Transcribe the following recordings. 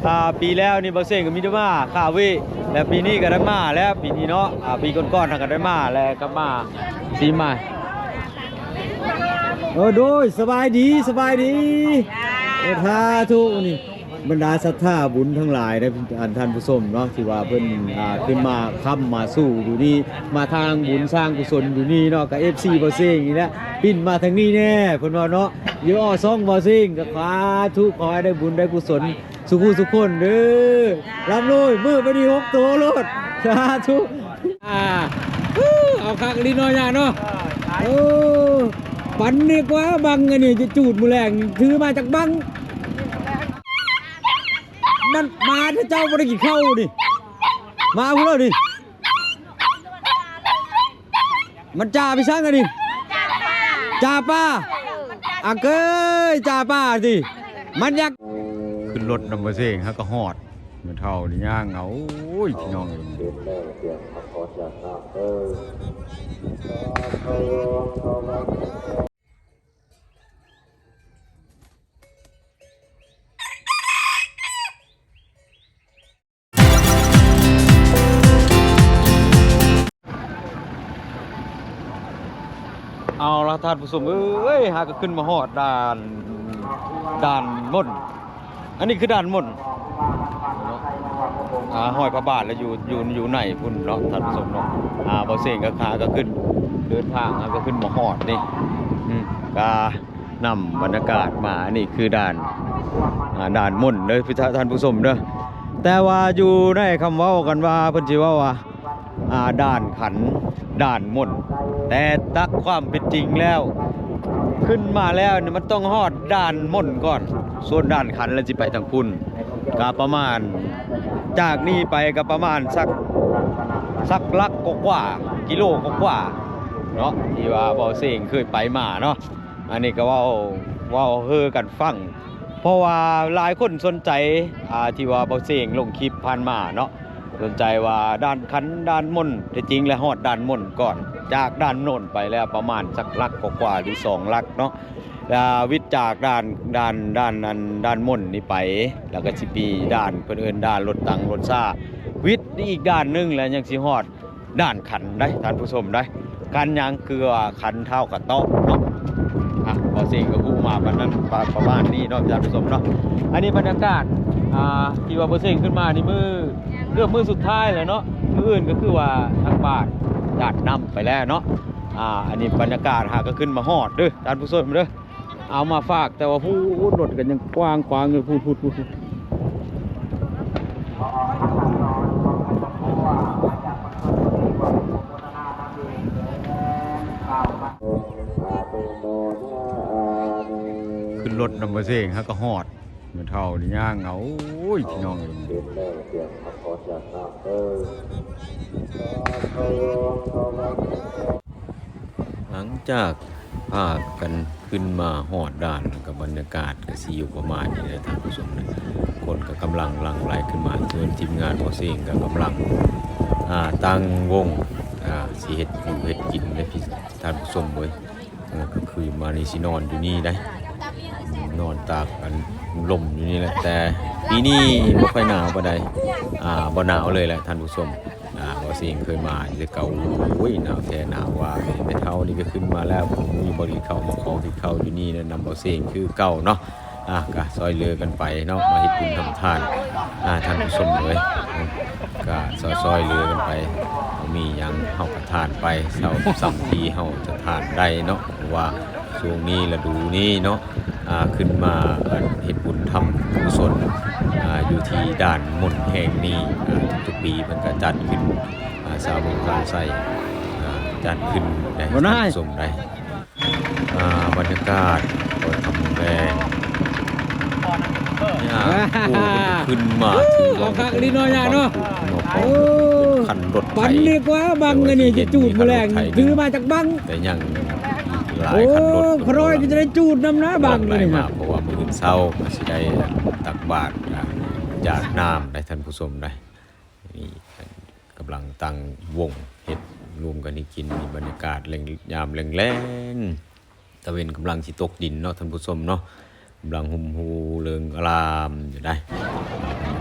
ອ່າ ປີແລ້ວນີ້ບໍ່ເສັງກໍມີແຕ່ມາຄາເວ ແລະ ປີນີ້ກໍໄດ້ມາແລ້ວ ປີນີ້ເນາະ. ອ່າ ປີກ່ອນໆ ເຮົາກໍໄດ້ມາ ແລະ ກັບມາປີໃໝ່. ເອີ ໂດຍ ສະບາຍດີ ສະບາຍດີ. ເອີ ສາທຸນີ້ ບັນດາສັດທາບຸນທັງຫຼາຍເດ້ ທ່ານ ທ່ານຜູ້ຊົມເນາະ ທີ່ວ່າເພິ່ນ ອ່າ ຂຶ້ນມາຄ້ຳມາສູ່ຢູ່ນີ້ ມາທາງບຸນສ້າງກຸສົນຢູ່ນີ້ເນາະ ກະເອັຟຊີບໍ່ເສັງນີ້ແຫຼະ ປິ່ນມາທາງນີ້ແດ່ ເພິ່ນວ່າເນາະ. ຢູ່ອ້ອຊ່ອງບໍ່ເສັງ ກະສາທຸ ຂໍໃຫ້ໄດ້ບຸນໄດ້ກຸສົນສູ່ຜູ້ສູ່ຄົນເດີ ລ່ຳລວຍ ມື້ບາດນີ້ຫົກໂຕໂລດ ສາທຸ. ອ່າ ເອົາຄັກອີ່ຫຼີເນາະ ຍາເນາະ. ເອີ ປັ່ນດີກວ່າບັງ ອັນນີ້ຈະຈູດມື້ແລງ ຖືມາຈັກບັງ. ນັ້ນ ໝາເຈົ້າບໍ່ໄດ້ກິນເຂົ້ານີ້ ໝາພຸ້ນເລີຍນີ້. ມັນຈ່າໄປສັງອັນນີ້ ຈ່າປ່າ ອາເກີຍ ຈ່າປ່າຕິ ມັນຢາກ ຂຶ້ນລົດນຳບໍ່ເສັງ ຫາກະຮອດ ແມ່ເຖົ້ານີ້ຍ່າງເອົາ ໂອ້ຍ ພີ່ນ້ອງເອີຍ. ເອົາລະທ່ານຜູ້ຊົມເອີຍ ຫາກະຂຶ້ນມາຮອດດ່ານ ດ່ານມົນ ອັນນີ້ຄືດ່ານມົນເນາະ ອ່າ ຫ້ອຍພະບາດລະຢູ່ ຢູ່ ຢູ່ໃນພຸ້ນເນາະທ່ານຜູ້ຊົມເນາະ. ອ່າ ບໍ່ເສັງກະຫາກະຂຶ້ນ ເດີນທາງຫາກະຂຶ້ນມາຮອດນີ້ ອືມ ກະ ນຳບັນຍາກາດມາ ອັນນີ້ຄືດ່ານ ອ່າ ດ່ານມົນເດີທ່ານຜູ້ຊົມເດີ. ແຕ່ວ່າຢູ່ໃນຄຳເວົ້າກັນວ່າ ເພິ່ນຊິເວົ້າວ່າ ອ່າ ດ່ານຂັນ ດ່ານມົນ ແຕ່ຕາມຄວາມເປັນຈິງແລ້ວ ຂຶ້ນມາແລ້ວນີ້ມັນຕ້ອງຮອດດ່ານມົນກ່ອນ ສ່ວນດ່ານຂັນລະຊິໄປທາງພຸ້ນ. ກະປະມານ ຈາກນີ້ໄປກະປະມານສັກ ສັກຫຼັກກວ່າໆ ກິໂລກວ່າໆເນາະ ທີ່ວ່າບໍ່ເສັງເຄີຍໄປມາເນາະ. ອັນນີ້ກໍເວົ້າ ເວົ້າເຮີກັນຟັງ ເພາະວ່າຫຼາຍຄົນສົນໃຈ ອ່າ ທີ່ວ່າບໍ່ເສັງລົງຄລິບຜ່ານມາເນາະ ສົນໃຈວ່າດ່ານຂັນດ່ານມົນ ແທ້ຈິງແລ້ວຮອດດ່ານມົນກ່ອນ ຈາກດ່ານມົນໄປແລ້ວປະມານສັກຫຼັກກວ່າໆ ຫຼື ສອງຫຼັກເນາະ ແລ້ວວິດຈາກດ່ານ ດ່ານ ດ່ານ ອັນ ດ່ານມົນນີ້ໄປ ແລ້ວກໍຊິມີດ່ານ ເພິ່ນເອີ້ນດ່ານລົດຕັງລົດຊາ ວິດອີກດ່ານໜຶ່ງ ແລ້ວຍັງຊິຮອດ ດ່ານຂັນໄດ໋ທ່ານຜູ້ຊົມໄດ໋. ຂັນຫຍັງ? ຄືວ່າຂັນທ້າວກະເຕາະເນາະ. ອ່ະ ບໍ່ເສັງກໍຮູ້ມາປານນັ້ນ ປະ ປະມານນີ້ເນາະທ່ານຜູ້ຊົມເນາະ. ອັນນີ້ບັນຍາກາດ ອ່າ ທີ່ວ່າບໍ່ເສັງຂຶ້ນມານີ້ມື້ ເກືອບມື້ສຸດທ້າຍແລ້ວເນາະ. ມື້ອື່ນກໍຄືວ່າຕັກບາດ ຈາດນ້ຳໄປແລ້ວເນາະ. ອ່າ ອັນນີ້ບັນຍາກາດຫາກໍຂຶ້ນມາຮອດເດີທ່ານຜູ້ຊົມເດີ. ເອົາມາຝາກ ແຕ່ວ່າພຸ້ນ ລົດກໍຍັງຂວາງຂວາງຢູ່ ພຸ້ນ ພຸ້ນ ພຸ້ນ. ຂຶ້ນລົດນຳບໍ່ເສັງ ຫາກໍຮອດ ແມ່ເຖົ້ານີ້ຍ່າງເອົາ ໂອ້ຍ ພີ່ນ້ອງເອີຍ. ຫຼັງຈາກພາກັນຂຶ້ນມາຮອດດ່ານ ແລ້ວກໍບັນຍາກາດກໍຊິຢູ່ປະມານນີ້ແຫຼະທ່ານຜູ້ຊົມນະ. ຄົນກໍກຳລັງຫຼັ່ງໄຫຼຂຶ້ນມາ ສ່ວນທີມງານບໍ່ເສັງກໍກຳລັງ ອ່າ ຕັ້ງວົງ ອ່າ ຊິເຮັດຢູ່ເຮັດກິນເດ້ ທ່ານຜູ້ຊົມເອີຍ. ເອີ ກາງຄືນມານີ້ຊິນອນຢູ່ນີ້ໄດ໋ ນອນຕາກອັນລົມຢູ່ນີ້ແຫຼະ. ແຕ່ປີນີ້ບໍ່ຄ່ອຍໜາວປານໃດ ອ່າ ບໍ່ໜາວເລີຍແຫຼະທ່ານຜູ້ຊົມ. ອ່າ ບໍ່ເສັງເຄີຍມາແຕ່ເກົ່າ ໂອ້ຍ ໜາວແທ້ໜາວວ່າ. ແມ່ເຖົ້ານີ້ກໍຂຶ້ນມາແລ້ວ ບໍ່ມີບ່ອນກິນເຂົ້າ ມາຂໍກິນເຂົ້າຢູ່ນີ້ນຳບໍ່ເສັງຄືເກົ່າເນາະ. ອ່າ ກໍຊ່ອຍເຫຼືອກັນໄປເນາະ ມາເຮັດບຸນທຳທານ ອ່າ ທ່ານຜູ້ຊົມເອີຍ. ກໍຊ່ອຍໆເຫຼືອກັນໄປ ມີຫຍັງເຮົາກໍທານໄປ ເທົ່າສ່ຳທີ່ເຮົາຈະທານໄດ້ເນາະ. ເພາະວ່າຊ່ວງນີ້ລະດູນີ້ເນາະ ອ່າ ຂຶ້ນມາ ອ່າ ເຮັດບຸນທຳກຸສົນ ອ່າ ຢູ່ທີ່ດ່ານມົນແຫ່ງນີ້. ອ່າ ທຸກໆປີເພິ່ນກໍຈັດຂຶ້ນ ອ່າ ຊາວເມືອງພາໄຊ ອ່າ ຈັດຂຶ້ນໃຫ້ທ່ານຜູ້ຊົມໄດ້ ອ່າ ບັນຍາກາດຕອນຄ່ຳແລງ ຍາມຜູ້ເພິ່ນຂຶ້ນມາ ເອີ ຖືວ່າ ເອົາຄັກອີ່ຫຼີເນາະ ຍາເນາະ. ໂອ້ ຄັນລົດໄຖ ປັ່ນດີກວ່າບັງ ອັນນີ້ຈະຈູດມື້ແລງ ຖືມາຈັກບັງ ແຕ່ຍັງອີກຫຼາຍຄັນລົດ ໂອ້ ຂ້ອຍນ້ອຍກໍຈະໄດ້ຈູດນຳນະບັງນີ້ ເພາະວ່າມື້ອື່ນເຊົ້າກໍຊິໄດ້ຕັກບາດ ອ່າ ຈາກນ້ຳໄດ໋ທ່ານຜູ້ຊົມໄດ໋. ນີ້ກຳລັງຕັ້ງວົງເຮັດລວມກັນໃຫ້ກິນ ມີບັນຍາກາດແລງ ຍາມແລງໆ ຕາເວັນກຳລັງຊິຕົກດິນເນາະທ່ານຜູ້ຊົມເນາະ. ກຳລັງຫຸ່ມຫູເຫຼືອງອາລາມຢູ່ໄດ໋ ບັນຍ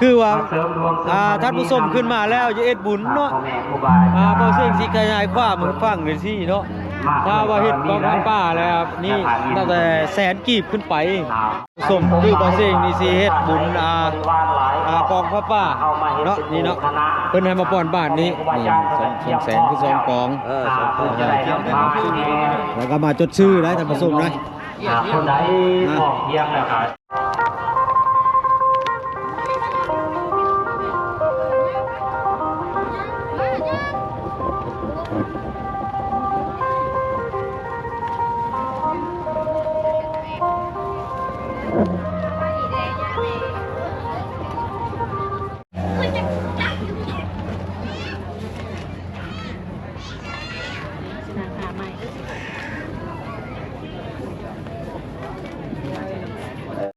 ຄືວ່າ ອ່າ ທ່ານຜູ້ຊົມຂຶ້ນມາແລ້ວ ຈະເຮັດບຸນເນາະ ອ່າ ບ່າວເສັງຊິຂະຫຍາຍຄວາມໃຫ້ຟັງຈັ່ງຊີ້ເນາະ. ຖ້າວ່າເຮັດກອງຜ້າປ່າແລ້ວນີ້ ຕັ້ງແຕ່ແສນກີບຂຶ້ນໄປ. ສົມຄືບໍ່ເສັງນີ້ຊິເຮັດບຸນ ອ່າ ອ່າ ກອງຜ້າປ່າເນາະ ນີ້ເນາະ ເພິ່ນໃຫ້ມາປ່ອນບາດນີ້ ນີ້ ສອງ ສອງແສນ ຄືສອງກອງ ເອີ ສອງກອງ ແລ້ວກໍມາຈົດຊື່ໄດ້ທ່ານຜູ້ຊົມນະ ອ່າ ຄົນໃດພ້ອມພຽງແລ້ວກໍ